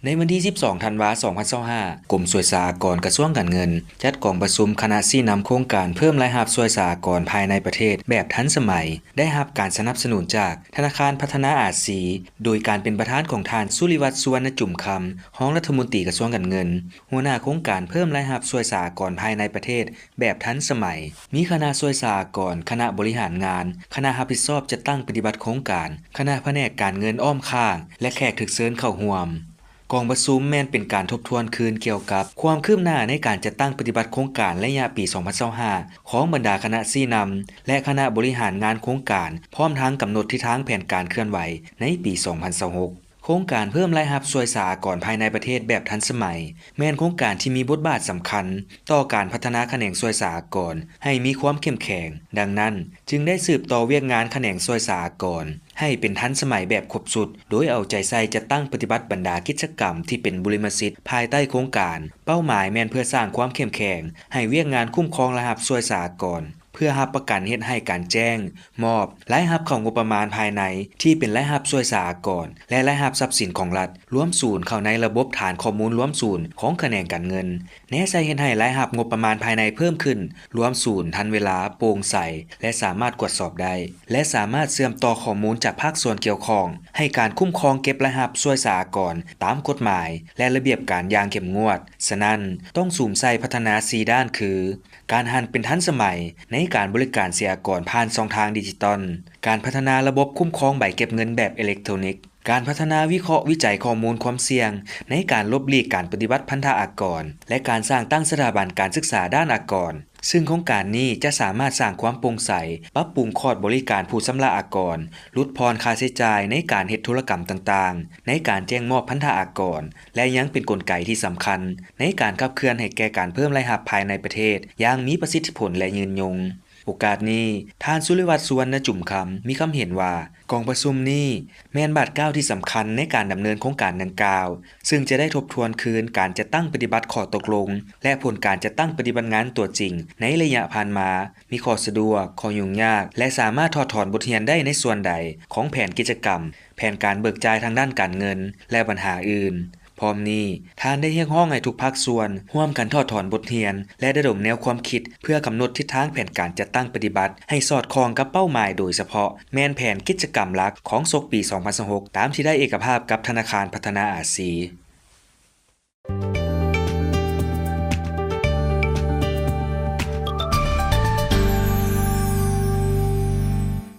ໃນວັນທີສິບສອງ ທັນວາ ສອງພັນຊາວຫ້າ ກົມສ່ວຍສາອາກອນ ກະຊວງການເງິນ ຈັດກອງປະຊຸມຄະນະຊີ້ນຳໂຄງການເພີ່ມລາຍຮັບສ່ວຍສາອາກອນພາຍໃນປະເທດແບບທັນສະໄໝ, ໄດ້ຮັບການສະໜັບສະໜູນຈາກທະນາຄານພັດທະນາອາຊີ ໂດຍການເປັນປະທານຂອງທ່ານ ສຸລິວັດ ສຸວັນນະຈຸມຄຳ ຮອງລັດຖະມົນຕີກະຊວງການເງິນ, ຫົວໜ້າໂຄງການເພີ່ມລາຍຮັບສ່ວຍສາອາກອນພາຍໃນປະເທດ ແບບທັນສະໄໝ, ມີຄະນະສ່ວຍສາອາກອນ, ຄະນະບໍລິຫານງານ, ຄະນະຮັບຜິດຊອບຈັດຕັ້ງປະຕິບັດໂຄງການ, ຄະນະພະແນກການເງິນອ້ອມຂ້າງ ແລະ ແຂກຖືກເຊີນເຂົ້າຮ່ວມ. ກອງປະຊຸມແມ່ນເປັນການທົບທວນຄືນກ່ຽວກັບຄວາມຄືບໜ້າໃນການຈັດຕັ້ງປະຕິບັດໂຄງການໄລຍະປີ ສອງພັນຊາວຫ້າ ຂອງບັນດາຄະນະຊີ້ນຳ ແລະ ຄະນະບໍລິຫານງານໂຄງການ, ພ້ອມທັງກຳນົດທິດທາງແຜນການເຄື່ອນໄຫວໃນປີ ສອງພັນຊາວຫົກ. ໂຄງການເພີ່ມລາຍຮັບສ່ວຍສາອາກອນພາຍໃນປະເທດແບບທັນສະໄໝ ແມ່ນໂຄງການທີ່ມີບົດບາດສຳຄັນຕໍ່ການພັດທະນາຂະແໜງສ່ວຍສາອາກອນໃຫ້ມີຄວາມເຂັ້ມແຂງ. ດັ່ງນັ້ນ, ຈຶ່ງໄດ້ສືບຕໍ່ວຽກງານຂະແໜງສ່ວຍສາອາກອນໃຫ້ເປັນທັນສະໄໝແບບຄົບຊຸດ, ໂດຍເອົາໃຈໃສ່ຈັດຕັ້ງປະຕິບັດບັນດາກິດຈະກຳທີ່ເປັນບຸລິມະສິດພາຍໃຕ້ໂຄງການ. ເປົ້າໝາຍແມ່ນເພື່ອສ້າງຄວາມເຂັ້ມແຂງໃຫ້ວຽກງານຄຸ້ມຄອງລາຍຮັບສ່ວຍສາອາກອນ, ເພື່ອຮັບປະກັນເຮັດໃຫ້ການແຈ້ງມອບລາຍຮັບເຂົ້າງົບປະມານພາຍໃນທີ່ເປັນລາຍຮັບສ່ວຍສາອາກອນ ແລະ ລາຍຮັບຊັບສິນຂອງລັດລວມສູນເຂົ້າໃນລະບົບຖານຂໍ້ມູນລວມສູນຂອງຂະແໜງການເງິນ, ແນໃສ່ເຮັດໃຫ້ລາຍຮັບງົບປະມານພາຍໃນເພີ່ມຂຶ້ນລວມສູນ, ທັນເວລາ, ໂປ່ງໃສ ແລະ ສາມາດກວດສອບໄດ້ ແລະ ສາມາດເຊື່ອມຕໍ່ຂໍ້ມູນຈາກພາກສ່ວນກ່ຽວຂ້ອງໃຫ້ການຄຸ້ມຄອງເກັບລາຍຮັບສ່ວຍສາອາກອນຕາມກົດໝາຍ ແລະ ລະບຽບການຢ່າງເຂັ້ມງວດ. ສະນັ້ນ, ຕ້ອງສຸມໃສ່ພັດທະນາສີ່ດ້ານຄື ການຫັນເປັນທັນສະໄໝໃນການບໍລິການເສຍອາກອນຜ່ານຊ່ອງທາງດິຈິຕອນ, ການພັດທະນາລະບົບຄຸ້ມຄອງໃບເກັບເງິນແບບເອເລັກໂທຣນິກ, ການພັດທະນາວິເຄາະວິໄຈຂໍ້ມູນຄວາມສ່ຽງໃນການຫຼົບຫຼີກການປະຕິບັດພັນທະອາກອນ ແລະ ການສ້າງຕັ້ງສະຖາບັນການສຶກສາດ້ານອາກອນ, ຊຶ່ງໂຄງການນີ້ຈະສາມາດສ້າງຄວາມໂປ່ງໃສ, ປັບປຸງຄອດບໍລິການຜູ້ຊຳລະອາກອນ, ຫຼຸດຜ່ອນຄ່າໃຊ້ຈ່າຍໃນການເຮັດທຸລະກຳຕ່າງໆ, ໃນການແຈ້ງມອບພັນທະອາກອນ ແລະ ຍັງເປັນກົນໄກທີ່ສຳຄັນໃນການຂັບເຄື່ອນໃຫ້ແກ່ການເພີ່ມລາຍຮັບພາຍໃນປະເທດຢ່າງມີປະສິດທິຜົນ ແລະ ຍືນຍົງ. ໂອກາດນີ້, ທ່ານ ສຸລິວັດ ສຸວັນນະຈຸມຄຳ ມີຄຳເຫັນວ່າ ກອງປະຊຸມນີ້ແມ່ນບາດກ້າວທີ່ສຳຄັນໃນການດຳເນີນໂຄງການດັ່ງກ່າວ, ຊຶ່ງຈະໄດ້ທົບທວນຄືນການຈັດຕັ້ງປະຕິບັດຂໍ້ຕົກລົງ ແລະ ຜົນການຈັດຕັ້ງປະຕິບັດງານຕົວຈິງໃນໄລຍະຜ່ານມາ ມີຂໍ້ສະດວກ, ຂໍ້ຫຍຸ້ງຍາກ ແລະ ສາມາດຖອດຖອນບົດຮຽນໄດ້ໃນສ່ວນໃດຂອງແຜນກິດຈະກຳ, ແຜນການເບີກຈ່າຍທາງດ້ານການເງິນ ແລະ ບັນຫາອື່ນ. ພ້ອມນີ້, ທ່ານໄດ້ຮຽກຮ້ອງໃຫ້ທຸກພາກສ່ວນຮ່ວມກັນຖອດຖອນບົດຮຽນ ແລະ ລະດົມແນວຄວາມຄິດ ເພື່ອກຳນົດທິດທາງແຜນການຈັດຕັ້ງປະຕິບັດໃຫ້ສອດຄ່ອງກັບເປົ້າໝາຍ, ໂດຍສະເພາະແມ່ນແຜນກິດຈະກຳຫຼັກຂອງສົກປີ ສອງພັນຊາວຫົກ ຕາມທີ່ໄດ້ເອກະພາບກັບທະນາຄານພັດທະນາອາຊີ.